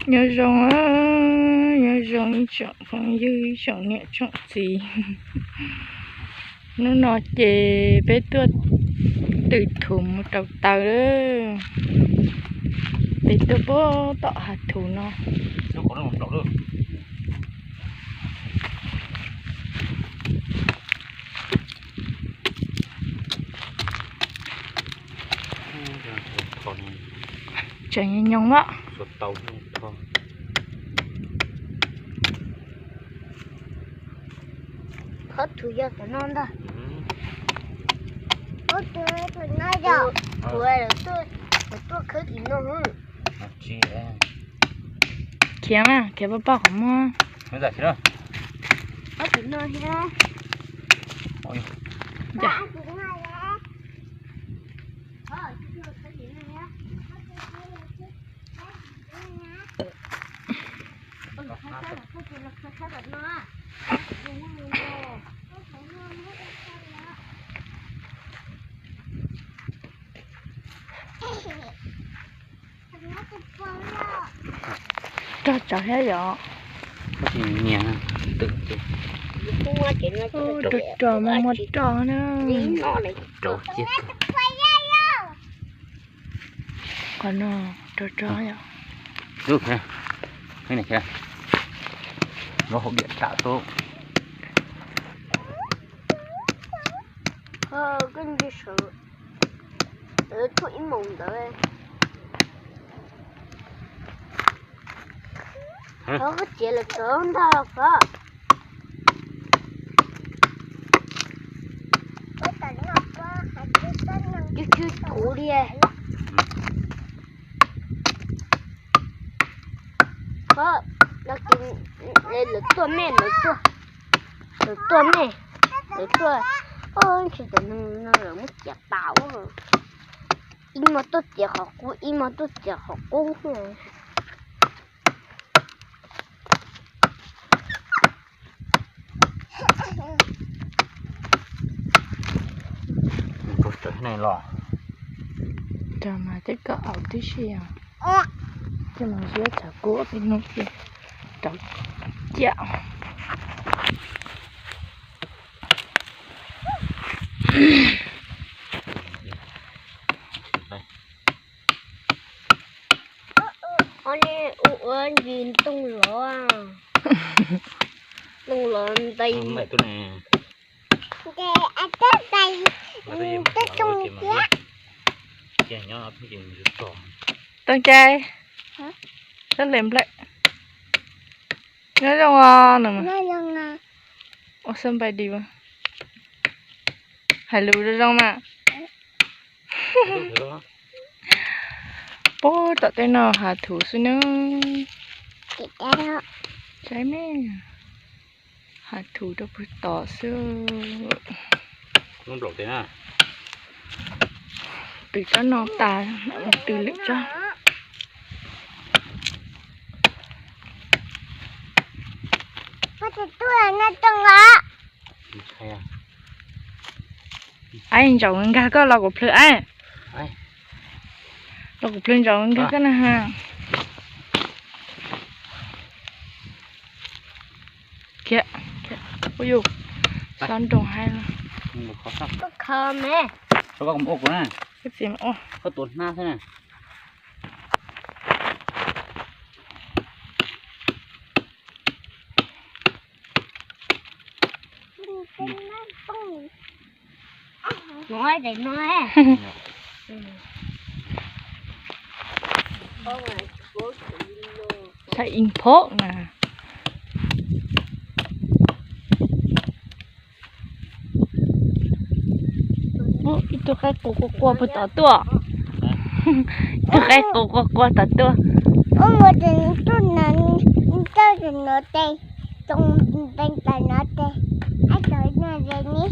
Nyob zoo, nyob zoo ib tsoom phooj ywg, ib tsoom niam tsoom txiv. Hnub no ces peb tuaj twm thuv mus rau taws lawm. Peb tuaj puag tom hav thuv no. Tseem nyoos mas. Qhov twg yog tam no ntag? Qhov twg tam no yog? Kuv tuaj khawb tim no. Khiav mas, khiav paj paj qhov muag. Qhov tim no thiab. Rog tsov thiab yom. Rog rog, muaj muaj rog na. Qhov no rog rog yom. Lub hauv diam tam xwb. Tuaj ib moos ntawd. Koj txiav lawm txog ntag los pog. Cw cw kuv li. Pog, lawv tuaj me, lawv tuaj, lawv tuaj me, lawv tuaj. Ntshai cov neeg no lawv muab ciav tas. Ib hmos tuaj txiav qhov qub, ib hmos tuaj txiav qhov qub. Cov mas tej koj aus tib si os. Coj mus ziab tshav kub peb hnub ces rau ciam. Ua ntsis ntoo los, ntoo los ntais. Too cai, txhob le nplej. Nyob zoo os. Ua xab npais di, hais lus zoo zoo mas. Puag tom tej no hav thuv xwb na. Saib me, hav thuv rau puag tod xwb. Twm tsob no tas, twm lwm tsob. Aib, ntsaum nkag koj los kuv plhws aib. Los kuv plhws ntsaum nkag koj na ha. Khiav, khiav, ua yus xob nroos haib los. Koj khaws me, koj txiv mus ua, koj tuav hnab xwb na. Saib ib phob na. Ib tug qaib qus quaj quaj puag tod tuaj. Ib tug qaib qus quaj quaj tod tuaj. Ua mus tes tuaj na, tawj tes no tes, too tes tas no tes, ab tawv no tes ni.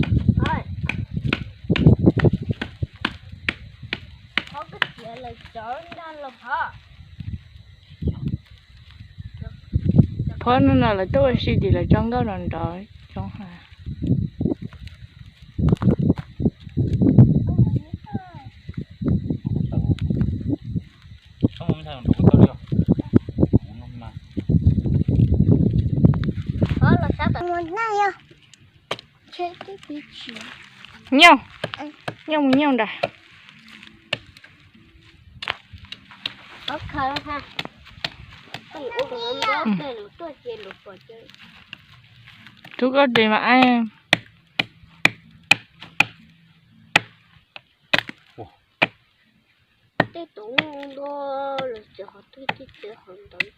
Phob no no lawv tuaj ua si tim lawv tso nkauj nrov nrov coob heev. Nyob, nyob mus nyob nram. Rub koj ris mas. Tej tus ntua los txawv qhov twg, tej txawv qhov ntawd.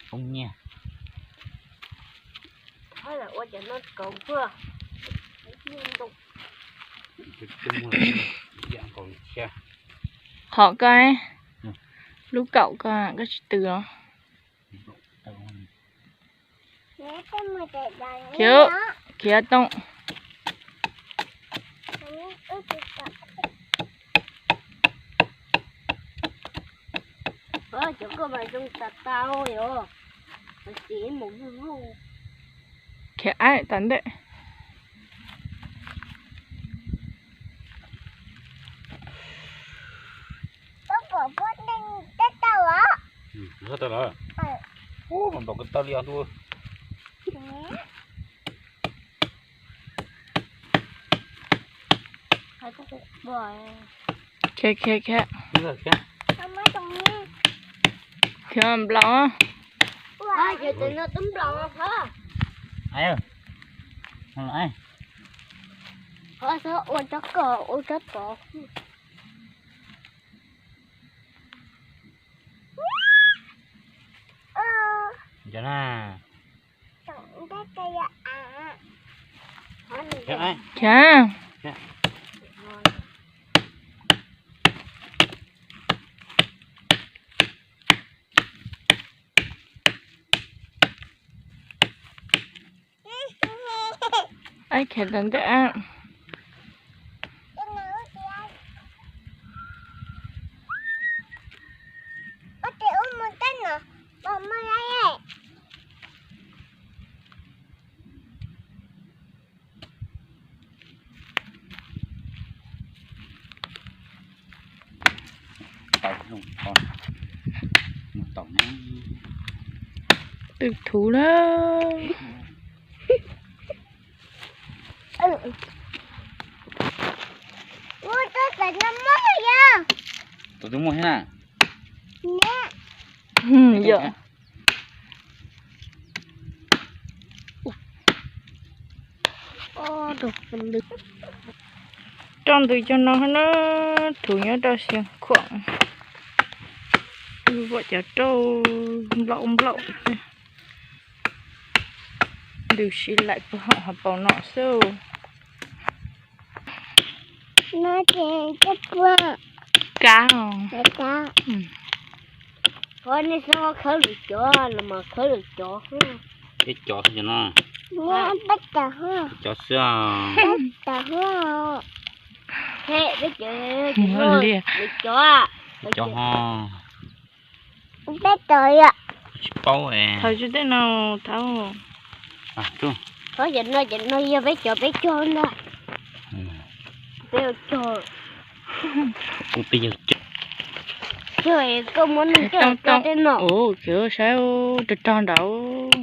Poob nyiaj. Ua cov no kauv tuaj. Qhov ko, lub kaum ko, koj tsis tws los? Khiav, khiav toom. Khiav aib tas ntej. Khiav, khiav, khiav. Khiav nplaum. Ua tsob ko, ua tsob ko. Khiav. Aib khiav tas ntej. Twb thuv na. Tus twg muaj thiab na? Yog. Rau ntws cov no na, thuv nyob rau Xeev Khuam. Pom cov rau nplaum nplaum. Ntws si laim puag hauv paus no xwb. Kab. Qhov nej xav khawb lwm cov los mas khawb lwm cov. Peb cov xwb no. Peb cov xwb. Peb cov. Lwm cov. Peb cov ho. Peb cov. Tsis paub. Thawb tsis tej no thawb. Thawb cov no, cov no yog peb cov, peb cog ntag. Peb cog. Peb yawg cog. Cog koj muab nws cog tej no. Ua kiag saib rog rog nraud.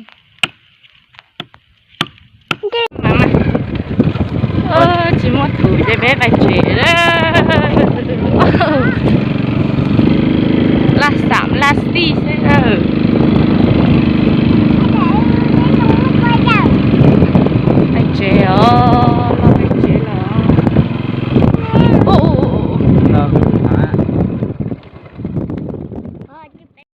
Tsis muaj thuv ces peb pais tsev lawm. Laj xam laj xij xwb.